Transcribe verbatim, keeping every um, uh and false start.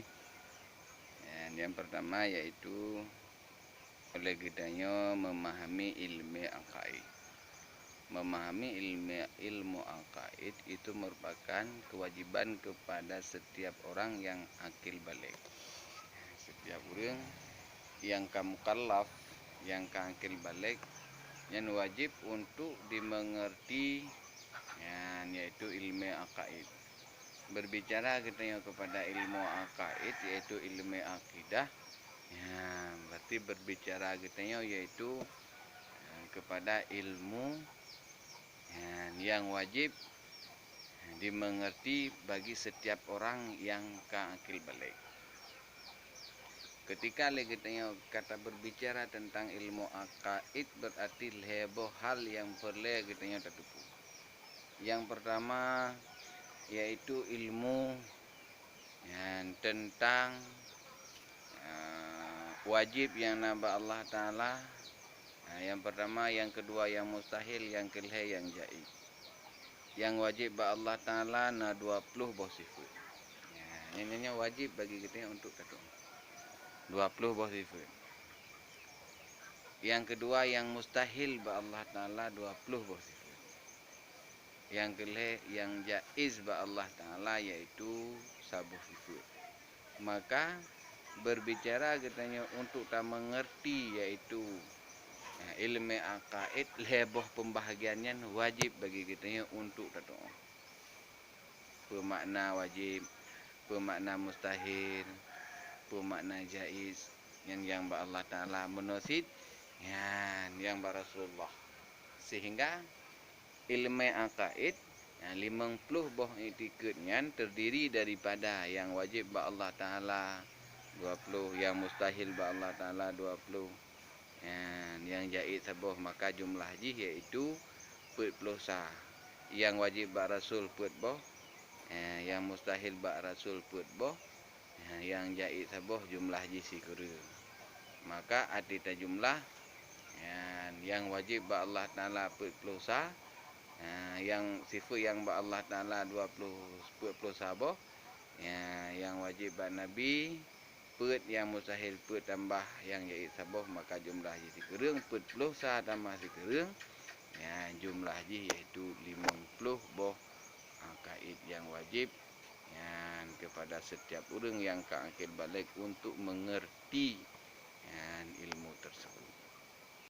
Dan yang pertama yaitu oleh geutanyoe memahami ilmu aqaid. Memahami ilmu, ilmu aqaid itu merupakan kewajiban kepada setiap orang yang akil baligh. Setiap ureuëng nyang ka mukallaf, nyang ka akil baligh, nyan wajib untuk dimengerti, nyan yaitu ilmu aqaid. Berbicara geutanyoe kepada ilmu aqaid, yaitu ilmu akidah, ya, berarti berbicara geutanyoe yaitu, ya, kepada ilmu, ya, yang wajib dimengerti bagi setiap orang yang ka akil baligh. Ketika lé geutanyoe kata berbicara tentang ilmu aqaid, berarti lhée boh hal yang peureulée geutanyoe tateupeue. Yang pertama yaitu ilmu yang tentang, eh, wajib yang na bak Allah Taala. Nah, yang pertama, yang kedua yang mustahil, yang kelhée yang jaiz. Yang wajib bak Allah Taala na dua ploh boh sifeut. Ya, nyan, nyan, nyan wajib bagi kita untuk tatu'oh. Dua ploh boh sifeut. Yang kedua, yang mustahil bak Allah Taala dua ploh boh sifeut. Yang kelhée, yang jaiz bak Allah Taala yaitu saboh sifeut. Maka berbicara geutanyoe untuk tameungerti yaitu, ya, ilmu aqaid, lhée boh pembahagian nyan wajib bagi geutanyoe untuk tatu'oh. Peue makna wajib, peue makna mustahil, peue makna jaiz, nyan nyang bak Allah Taala meunoe cit, nyan nyang bak Rasulullah. Sehingga ilmu aqaid, ya, limong ploh boh iktikeuet nyan terdiri daripada yang wajib bak Allah Taala dua ploh, yang mustahil bak Allah Taala dua ploh, ya, yang jaiz saboh, maka jumlah jih yaitu peuet ploh sa. Yang wajib bak Rasul peuet boh, ya, yang mustahil bak Rasul peuet boh, ya, yang jaiz saboh jumlah jih sikureueng. Maka até tajumlah, ya, yang wajib bak Allah Taala peuet ploh sa, ya, yang sifeut yang bak Allah Taala dua ploh, peuet ploh sa boh, ya, yang wajib bak Nabi peuet, yang mustahil peuet tambah yang jaiz saboh, maka jumlah jih sikureueng, peuet ploh sa tambah sikureueng, ya, jumlah jih yaitu limong ploh boh aqaid yang wajib, nyan kepada setiap ureuëng yang ka akil baligh untuk mengerti, nyan, ilmu tersebut.